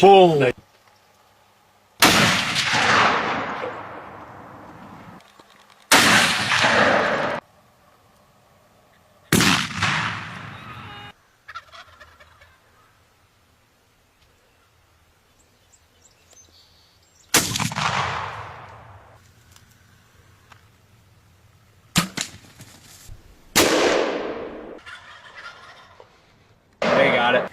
Boom. They got it.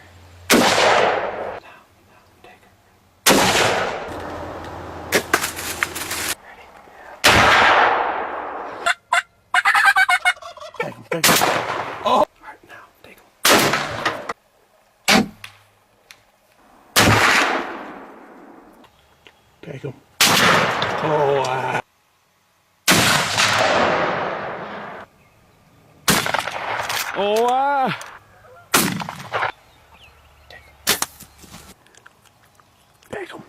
Take him, take him. Oh, all right, now take him. Take him. Oh, wow. Oh, wow. Take him.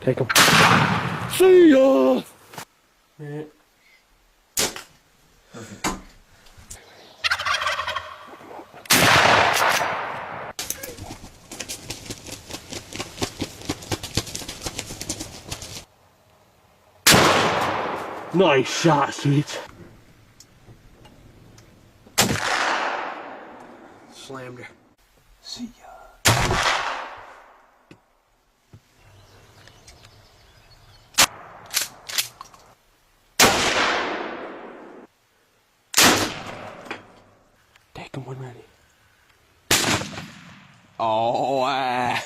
Take him. See ya. Nice shot, Sweet. Slammed her. See ya. Take him when ready. Oh, ah.